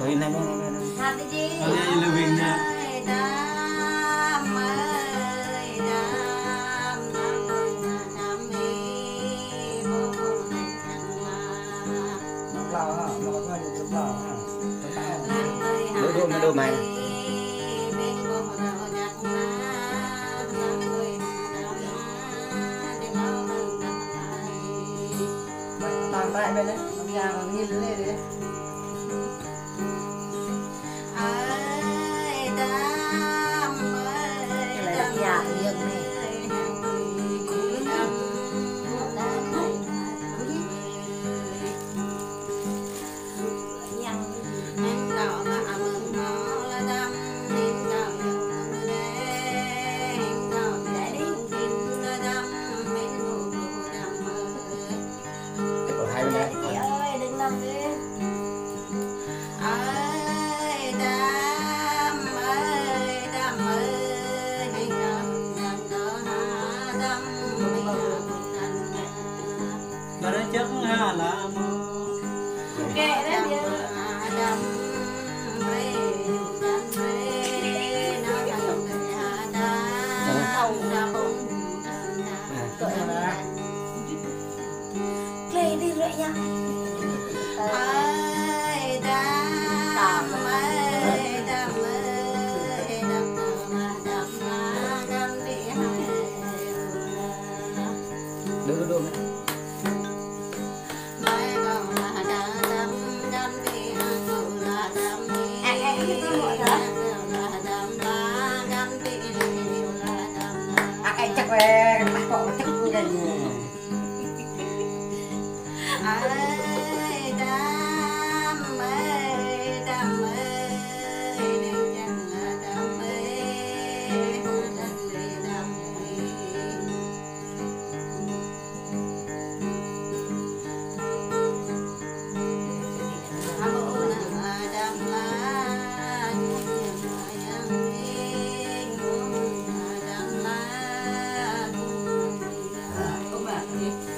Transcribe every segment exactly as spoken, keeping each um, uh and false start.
Ơi, anai, anai, anai, anai. Hati ji. Anai, lebihnya. Ơi, dăm ơi, dăm, dăm ơi, dăm ơi, bố bố dăm dăm la. Duduk, duduk, duduk, mai. Tang trai bên đấy, bang yang ngil lê đấy. Ơi, dăm ơi, dăm ơi. Ơ, hai bên đây. Chị ơi, đừng nằm đi. Ơi, dăm ơi, dăm ơi, hai dăm, dăm đó, dăm ơi, dăm. Mà nó chắc là, là Kệ đấy, dăm, dăm, bre, dăm, bre, nó dăm, dăm, dăm, dăm, dăm. Kệ đi, rưỡi nhá. Ơi, dăm ơi, dăm ơi, dăm, dăm, dăm, dăm, dăm, đi hai. Đu, đu, đu.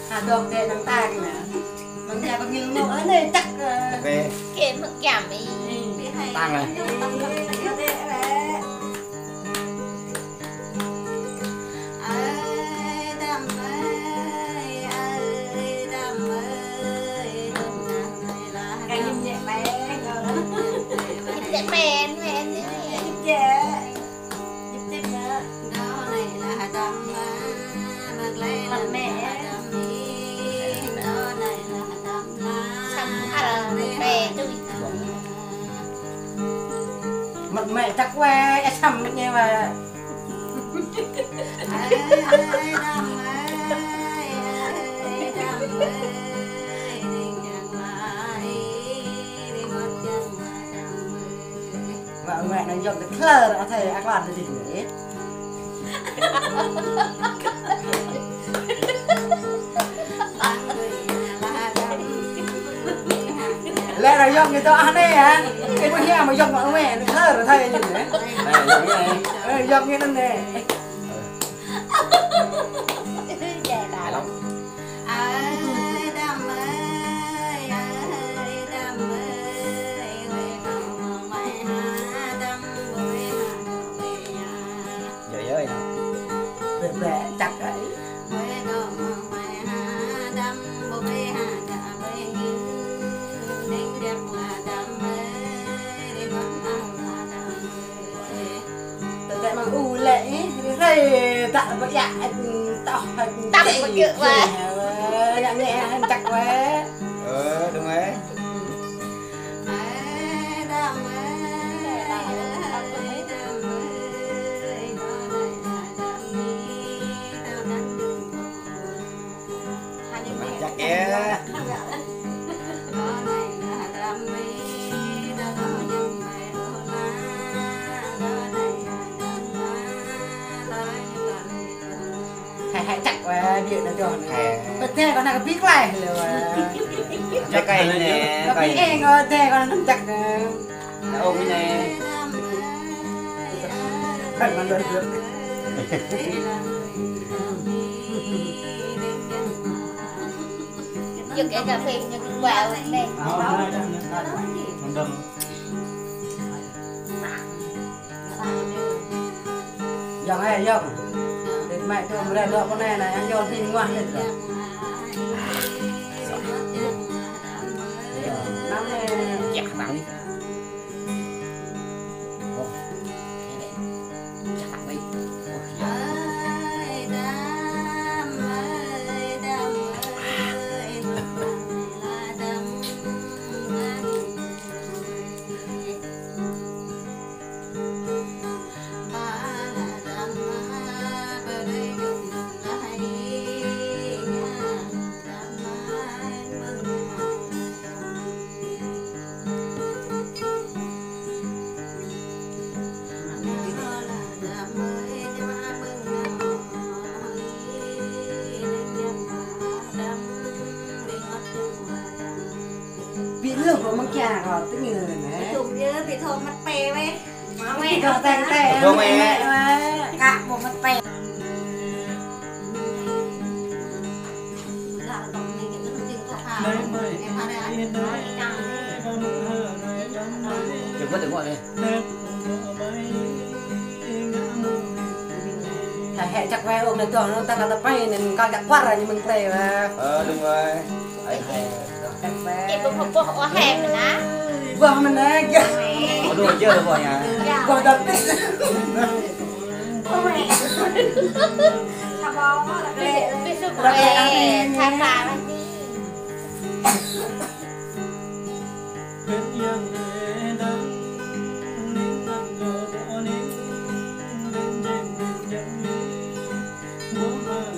Hà Đô kê nắng ta kì nè. Nắng ta bác Ngư Ngô, ơ, nê chắc, ơ. Kê. Kê mă kiam ih. Tăng à. Măt mè. Săm hăl mè tui. Măt mè tăk wai, ơ, săm măt mè wai. Mă mè nă yŏk tơ klơ, ơ, thâo, ơ, klă tơ dih nê. Lĕ nă yŏk ñu tơ, ơ, nê, ơ. Kơ mă hiam mă yŏk mă mè, nă klơ, ơ, thâo ñu nê. Ơ, yŏk ñu nê. Ơ, yŏk ñu nê. Ơ. Ơ, djai đa lŏng. Ơi, dăm ơi, ơi, dăm ơi, ơi, dăm ơi, ha, dăm ơi, ha, dăm ơi, ha. Djai ơi. Bĕ, bĕ, chắc ơi. Ơi, dăm ơi, ha, dăm ơi, ha, dăm ơi, ha, dăm ơi, ha, dăm ơi. Tơdơi mă u lĕ, ơ, rơrê, tăk ƀu djơ̆, ơ, tŏh, ơ, tăp či, ƀu djơ̆ či, wă. Ơ, ngă ngă, hơ̆n čăk wă. Ơ, đúng rồi. Mă čăk yơh. Hai, hai, čăk wă, biă nă čô nă. Hai. Pơdai kơ nă kơ pik lai lĕ wă. Čăk kơ anai, kơ anai. Kơ pik eng kơ pơdai kơ nă čăk nă. Nă ôm anai. Kăn mă lŏn lŏn. Yua kơ cà phê ñu ƀuh anai. Ơ, anai, anai, anai. Mơ̆ng đơ̆ng. Dong ai yong. Dit mai tu mre dok pone na yang yong hin ngwah dit. Năm ne. Ƀu lu kơ mơ̆ng kia kơ tơngia ne. Ƀu lu kơ ƀu thâo mă pe weh. Mă weh. Ƀu thâo teng teng. Ƀu thâo weh. Kă ƀu mă pe. Jơ̆ mơ̆ tơnguă ne. Hĕ hĕ čăk weh ôh ne dong, ta kơ ta pơ anai, kâo čăk kuar ñu mơ̆ng plei weh. Ơ, đúng rồi. Ai, ai. Ih, ƀu hơpôh ôh hĕ mơ̆n na. Ƀuh mơ̆n na, gah. Ơ, đúng rồi, jơ̆ ƀuh ñu. Ƀuh dăp. Ƀuh mơ̆n. Ƀuh mơ̆n. Ƀuh mơ̆n.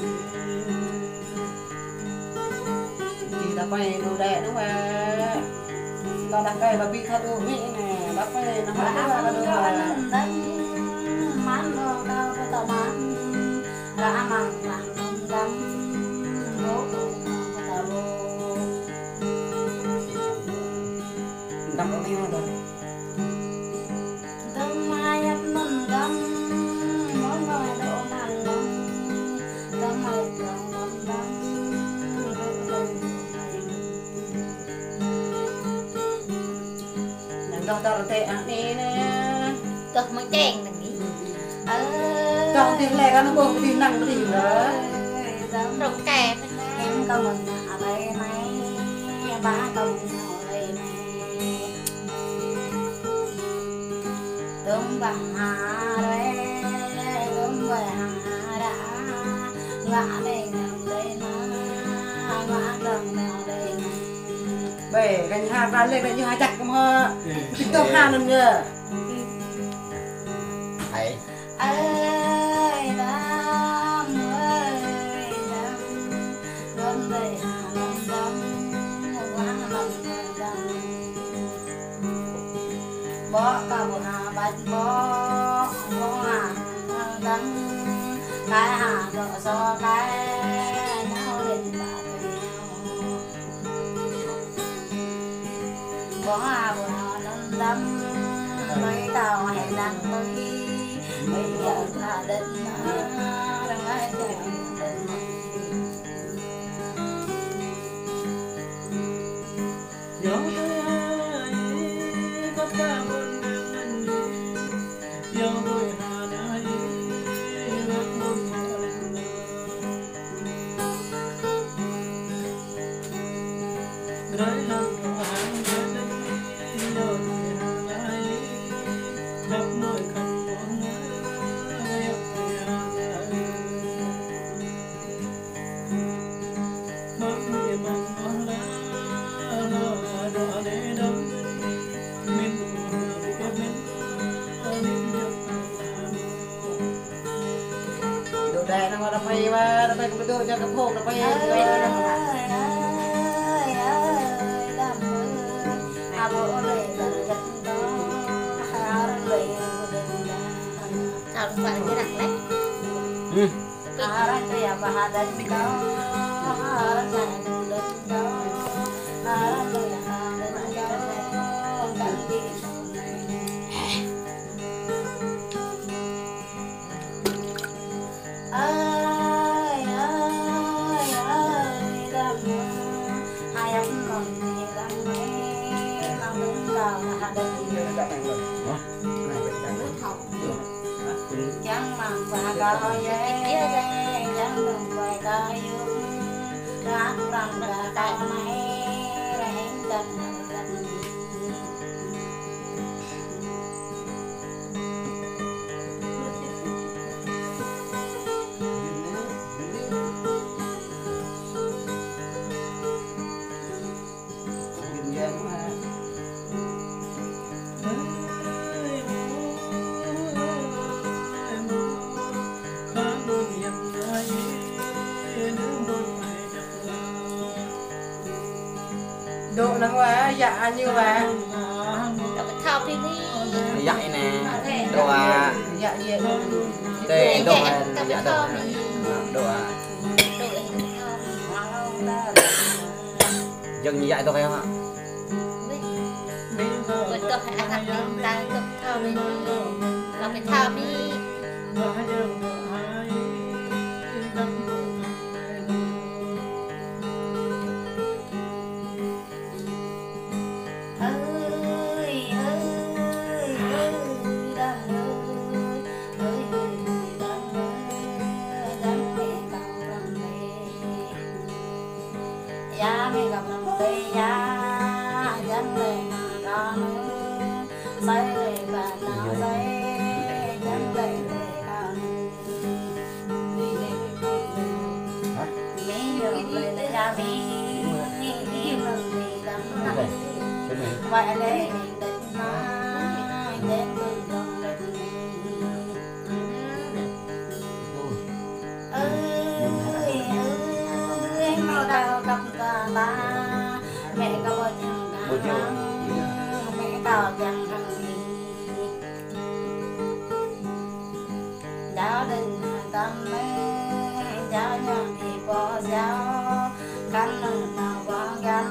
Či đa pơ anai đu đĕ đu weh. Đa đa kơ ƀu ƀu thâo đu mĭ ne, đa pơ anai nao hơt đu weh, đu weh. Đăm đu mĭ ne đa. Nang đa đa rơtê ah ne ne. Tơh mơ̆ng čeng nang ni. Ơ. Đa tih lĕ kăn ƀuh tih nang tih lĕ. Rong kĕ. Em kơ mơ̆ng nang alai mai. Ba kơ mơ̆ng nang alai mai. Tơm bah ha re, tơm bah ha ra, ngă đei ngă đei na, ngă đăng ngă đei na. Bê, kơ ñu ha pra lê, kơ ñu ha čăk kơ mơ̆. Ih, ih. Tơm ha anŭn yơh. Ai. Ơi, đam, ơi, đam. Đam đei ha, đam, đam. Wah, đam, đam. Ƀô̆ kơ ƀô̆ ha ƀač ƀô̆, ƀô̆ ha dăng, kai ha dŏ so kai, nao rin ba tui nao. Ƀô̆ ha ƀô̆ ha dăng dăng, ƀơi kâo hai dăng ƀơi, ƀơi yă ha đĕt na, răng ai tui đĕt na. Đu đĕ nao wơ̆t đah pơi wơ̆t, đah pơi kơ ƀu dŏ, čang kơ phŏng đah pơi. Ơi, ơi, ơi, đah pơi. Abo ơi, ơi, ơi, ơi, ơi, ơi. Kâo lupa lagi rak leh. Hmm. Arăng tui ƀah ha đĕt kâo, arăng tui ƀah ha đĕt kâo, arăng tui ƀah ha đĕt kâo, kăn dĭ. Ơi, ơi, ơi, đăm, hai ăp mơ̆n, đăm, hai, đăm, đăm, ha đĕt. Hả? Čang mơ̆ng Dŏ năng wa, yă ñu wa. Dŏ pơthâo phi ni. Yă anai. Dŏ wa. Yă, yă. Tê, dŏ wa, yă dŏ wa. Dŏ wa. Djơ̆ ñu yă dŏ wa. Wih. Bơ dŏ hai anăp anai, ta dŏ pơthâo phi ni. Dŏ pơthâo phi. Ơi, ơi, ơi, đăm ơi, ơi, ơi, đăm ơi, đăm mẹ căm răm mẹ. Ya mẹ căm răm mẹ, ya, đăm mẹ căm răm mẹ. Sai lê ba na sai, đăm mẹ căm răm mẹ. Jao đơ̆ng tăm mê, jao ñang ih pô jao, kăn nơ̆ng nao wa găn,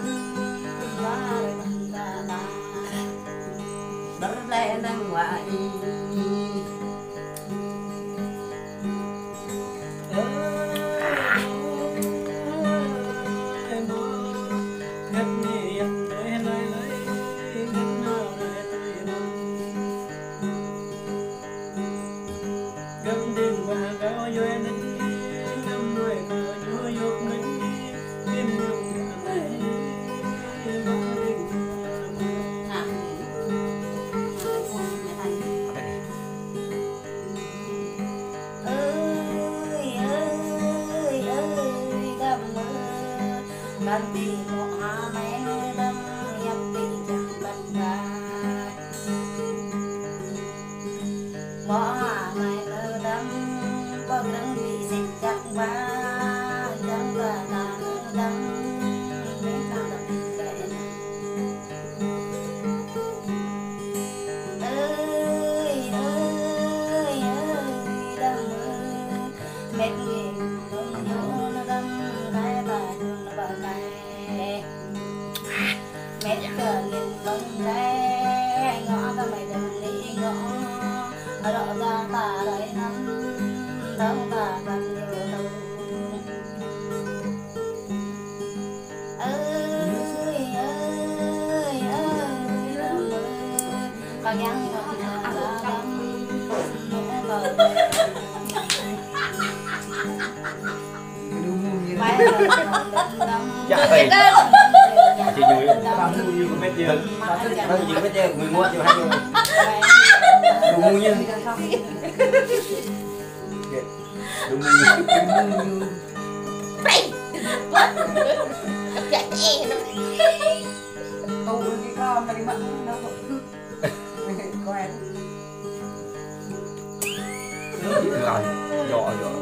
wa rơ̆k ta ta, ƀơ̆r lĕ nơ̆ng wa ih. Ơi, ơi, ơi, đăm ơi, đăm ti mô ha mai nơ đăm, yap ti jang đăm ba. Mô ha mai nơ đăm, pơ krăng ti sik jang ba, jang ba ta nơ đăm, mi ta đăm ti lĕ nơ. Ơi, ơi, ơi, đăm ơi, mĕt ngĭn lŏng yŏng đăm, kai ba yŏng ba kai. Mĕt kơ ngĭn lŏng kai, ngŏ ta mĕt đăm ni ngŏ, rŏ ta ta rai năm, đăm ta băn yŏ lŏng. Ơi, ơi, ơi, đăm ơi, kơ yang ngŏ ta đăm, nô ta đăm. Yă, ơi. Chị Duyên. Chị Duyên biết chứ, người ngó chị hay rồi. Đu mu nhá. Đu mu nhá. Play. Gak eh. Kau pergi kau tadi mak. Kau eh. Rồi, rồi, rồi.